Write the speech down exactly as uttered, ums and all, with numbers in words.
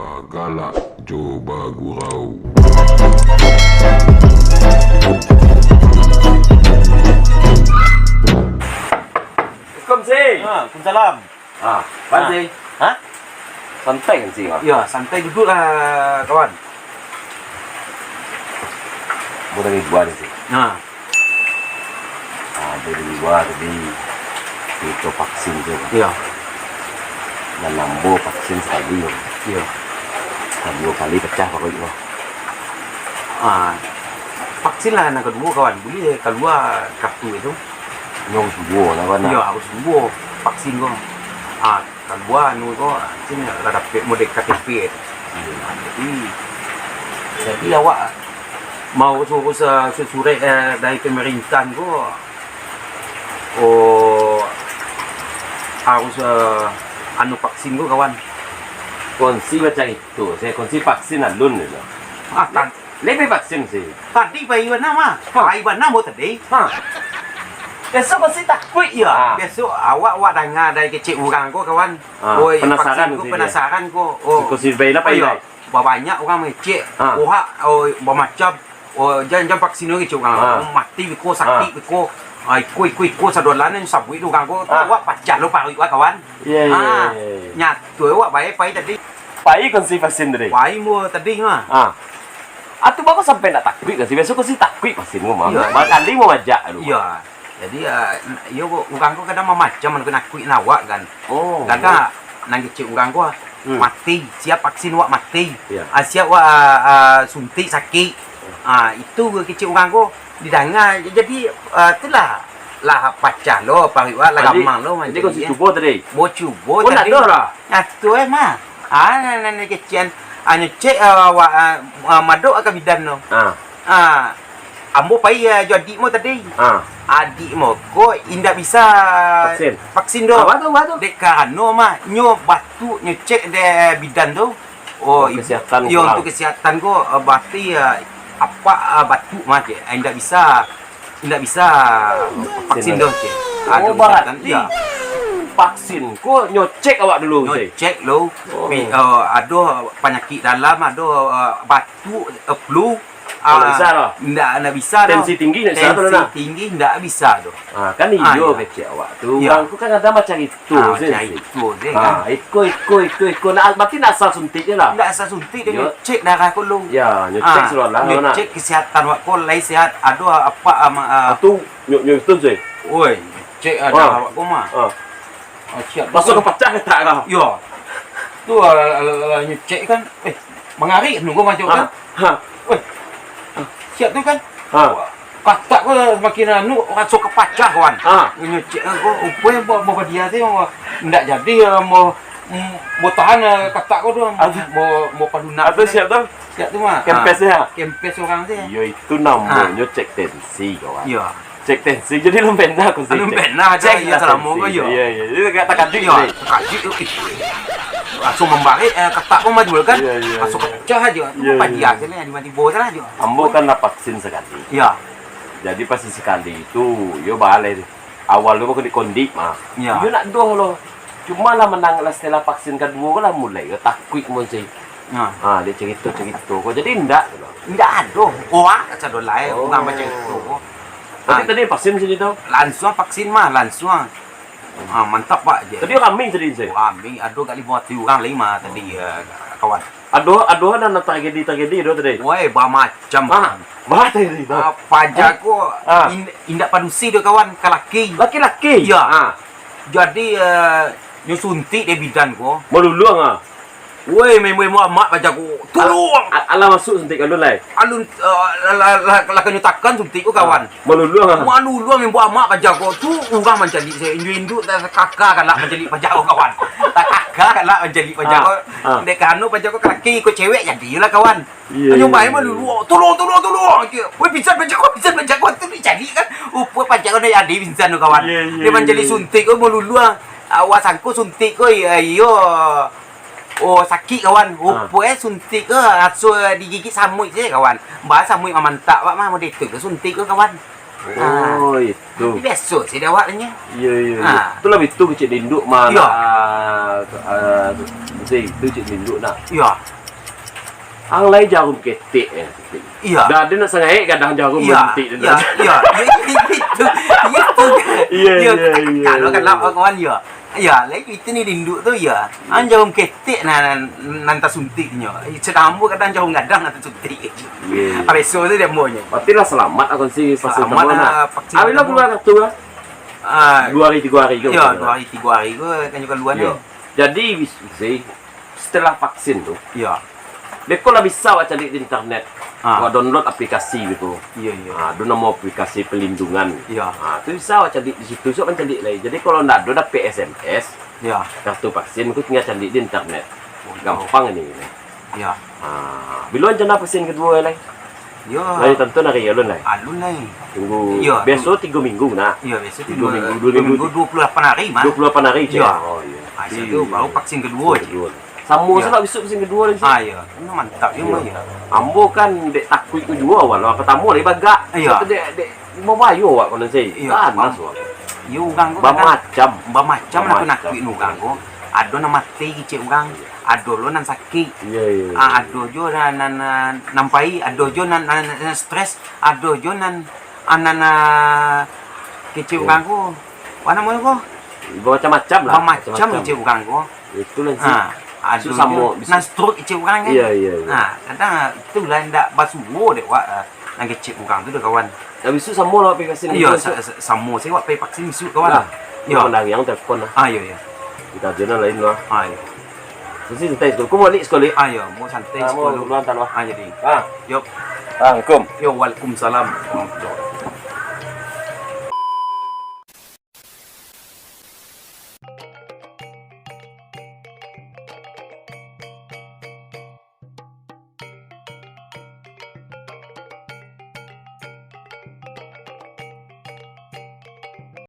Bagalak jo bagurau. Assalamualaikum, Si. Ha, waalaikumsalam. Ha, Wan, Si. Ha? Santai kan, Si, ha? Yo, santai duduaklah, kawan. Bulan ribuan, Si. Ha. Ah, dari luar tadi, itu vaksin tu. Iyo. Dan ambo vaksin sakali, Bang. Iyo. Kaduo kali pacah paruik, Bang. Ah, vaksin lah nan kaduo, kawan. Buliah kalua kartu itu. Nyo harus duo lah, Bang, Iyo, nah. Harus duo vaksin tu. Ah, kalua anu ko, sini lah dapek model K T P tu. Hmm. Jadi, jadi awak mau urus, eh, su-, surek, eh, dari pemerintahan ko, oh, harus, eh, anu vaksin ko, kawan. Kongsi macam itu, saya kongsi vaksin alun dulu. Ah, tak Lai pai vaksin, Si. Tadi pai bana mah. Ha. Pai bana mo tadi. Ha. Biaso ko Si takuik yo. Ha. Biaso awak, awak danga dari kecek urang ko, kawan. Ha. Oi, penasaran vaksin ko, Si, penasaran ko. Oh. Si ko Si pai lah, pai, oh, iyo, pai. Babanyak urang mangecek. Ha. Ohak, oh, bamacam. Oh, jan, jan vaksin kecek urang. Ha. Mati beko, sakik beko. Ha, iko, iko, iko, sadolan nan sabuik tu urang ko. Ha. Awak pacah lo paruik awak, kawan. Iyo, iyo, ha, iyo, iyo. Nyato awak bae pai tadi. Pai kongsi vaksin tadi. Pai mo tadi mah. Ha. Atu bako sampai ndak takuik kan, Si? Biaso ko Si takuik vaksin ko mah. Iyo. Bakali mo majak tu. Iyo. Jadi, ah, iyo, urang ko kadang mamacam, nak nakuik awak kan. Oh. Kadang nan kecek urang ko, hmm, mati, siap vaksin wak mati. Iyo. Ah, siap wak, ah, ah, suntik sakik. Ah, itu kecek urang ko didanga. Jadi, ah, itulah lah pacah lo, paruik wak lah gamang lo. Jadi, jadi ko Si cubo tadi? Bo cubo tadi. Oh, ndak ado lah. Atu eh mah. Ah, nan, nan, nan kecek, ah, nyecek, ah, awak, ah, ah, madok ka bidan tu. Ah. Ah, ambo pai, ah, jo adik mo tadi. Ah. Adik mo ko indak bisa vaksin. Vaksin tu. Apa tu, apa tu? Dek karano mah, nyo batuak, nyo cek dek bidan tu. Oh, oh, ibu, kesihatan yo, kurang. Untuk kesihatan ko, ah, berarti, ah, apak, ah, batuak mah, cek. Ah, indak bisa. Indak bisa vaksin doh, cek. Oh, ado kesihatan, berarti iyo. Vaksin ko nyo cek awak dulu, cek? Nyo cek lo. Oh. Pi-, eh, ado panyakik dalam, ado, eh, batuak, eh, flu. Kalau ah, bisa lah. Indak, indak bisa doh. Tensi tinggi indak bisa doh, nah. Tensi tinggi indak bisa doh. Ah, kan iyo, iyo, kecek awak tu. Iyo. Urang tu kan ado macam itu, ah, cek. Macam itu, cek, ah, kan. Iko, iko, iko, iko. Nah, berarti ndak asal suntik je lah. Ndak asal suntik, nyo cek darah ko lo. Yo, nyo cek, ah, seluruh lah, nyo cek kesihatan awak ko lai sehat, ado apak, ah, ma-, ah. Ah, tu, nyo, nyo tu, Zai. Oi, cek darah awak ko mah. Ah. Ah, siap tu. Raso kapacah katak kah? Yo. Tu, ah, lah, lah, lah, nyo cek kan. Eh, mangarik nunggu macam kan. Ha. Oi. Siap tu kan. Ha. Katak ko samakin anu, raso kapacah, kawan. Ha. Nyo cek ko, ruponyo ba-, ba-, badia tu, ndak jadi, ah, mo-, mm, mo tahan, ah, katak ko tu, mo, mo palunak. Atu siap tu? Siap tu mah. Kempes, ah, yo? Kempes urang tu. Yo, itu namonyo cek tensi, kawan. Iyo. Cek tensi, jadi alun pernah ko, Zai, cek. Alun pernah, cek, iyo, lah, salamo tensi ko, iyo. Iyo, iyo. Itu agak takajuik, iyo, Zai. Takajuik tu, ih. Langsung mambarek, eh, katak ko maju kan. Iyo, iyo, iyo. Langsung kapacah aja. Iyo, iyo. Padia aja lah, tiba-tiba aja lah. Ambo kan lah vaksin sakali. Iyo. Jadi, pas sakali tu, yo baleh. Awal tu bakondik-kondik mah. Iyo. Iyo nak doh lo. Cuma lah manang lah setelah vaksin kaduo ko lah mulai yo takuik mo, Zai. Nah. Ha, dek carito-carito ko. Jadi indak tu lo. Indak ado. Oak kaca dolai, oh, urang bacarito ko. Berarti ah, tadi vaksin sini tu? Lansuang vaksin mah, lansuang. Ha, mantap, Pak, je. Tadi rami tadi, Zai? Rami, ado gak limo ratuih urang lai mah tadi, ya, kawan. Ado, ado nan tragedi-tragedi ado tadi? Woi, bamacam. Ha, bah tadi tu. Ah, paja ko in-, indak padusi doh, kawan, ka laki. Laki-laki? Iya. Ha. Jadi, eh, nyo suntik dek bidan ko. Maluluang, ah? Woi, main-main amak paja ko. Tuluang! Al-, alah masuk suntik alun lai? Alun, eh, lah, lah, lah, lah kanyo takan suntik ko, kawan. Ah. Maluluang, ah? Maluluang main amak paja ko. Tu urang mancaliak se, indu-indu takaka galak mancaliak paja ko, kawan. Takaka galak mancaliak paja ko. Ah, ah. Dek karano paja ko ka laki, ko cewek jadi lah, kawan. Iya, iya, iya. Nyo main maluluang, "Tolong, tolong, tolong!" Woi, pingsan paja ko, pingsan paja ko. Tu dicaliak kan. Rupo paja ko ndak jadi pingsan tu, kawan. Iya, iya, iya. Dia mancaliak suntik ko maluluang. Awak sangko suntik ko, iya, iyo. Oh, sakik, kawan. Ah. Rupo, eh, suntik ko raso digigik samuik se, kawan. Bah samuik mamantak, Pak, mah, model tu ko suntik ko, kawan. Oh, ah, itu. Biaso se dek awak nyo. Iya, iya, iya. Ah. Itulah itu kecek dinduk mah. Iya. Ah, ah, Sih, tu cik Mindu nak. Iya. Ang lai jarum ketek eh. Iya. Dah ada nak sangaik gadang jarum Iya, berhenti tu. iya, iya, iya, itu, itu, Iya, iya, iya, Kalau iya. Kalau kawan ya, ya, lagi itu ni rindu tu ya. An jarum ketek nan nan tasuntiknyo. Sedang ambo kadang jarum gadang nan tasuntik. Iya. Habis tu dia ambo nyo. Berarti lah selamat lah kondisi vaksin Selamat kedua lah, nak. vaksin Habis lah kedua. keluar kartu lah. Ah, Dua hari tiga hari ke? ya, dua hari tiga hari ke kan juga luar ni. Iya. Jadi bis- sih, setelah vaksin tu, Ya. beko lah bisa awak cari di internet. Ah. Awak download aplikasi gitu. Iya, iya. Ah, tu nama aplikasi pelindungan. Iya. Ah, tu bisa awak cari di situ, sok cari lah. Jadi kalau ndak ada dapet S M S, Ya. kartu vaksin, aku tinggal cari di internet. Gampang ini. Ya. Ah, bila rencana vaksin kedua lai? Ya. Lai tentu hari alun lai. Alun lai. Tunggu. Iya. Biasa tiga minggu nak. Ya, biasa Tiga minggu, dua minggu. Dua puluh lapan hari mah. Dua puluh lapan hari je. Iya. Oh, iya. Ah, itu baru vaksin kedua je. Kedua. Sama Iya. Salah bisa vaksin kedua lai. Ah, ya. Ini mantap juga ya. Ambo kan dek takuik tu jua awak lah. Pertama lai bagak. Iya. Satu dek dek babayo awak kalau saya. Iya, Panas faham. Awak. Ya, urang tu kadang Bamacam. Bamacam lah Bamacam. Penakuik urang tu. Ado nan mati kecek urang. Ado lo nan sakit. Iya, iya. Ah, ado jo nan nan nan nampai, ado jo nan nan, nan stres, ado jo nan ah, nan ah, kecek Iya. urang ko. Apa namonyo ko? Bamacam-macam lah. Bamacam kecek urang ko. Itulah sih. Ha, ado Susah jo mo- bisa- nan stroke kecek urang kan. Iya, iya, iya. Ha, kadang itulah ndak basuo dek wak ah, nan kecek urang tu dek kawan. Tapi su samo lah vaksin Iya, kedua, sa- su. sa- samo saya wak pai vaksin isu kawan. Lah, Ya. Mandang yang telepon lah. Ah, iya, iya. Kita aja lah lain lah. Ah, iya. Mesti santai tu. Kau balik sekali. Ah, iya, mau santai Ah, mau sepuluh. duluan tak lah. Ah, jadi. Ah, Yop. ah, hukum. Yo, waalaikumsalam.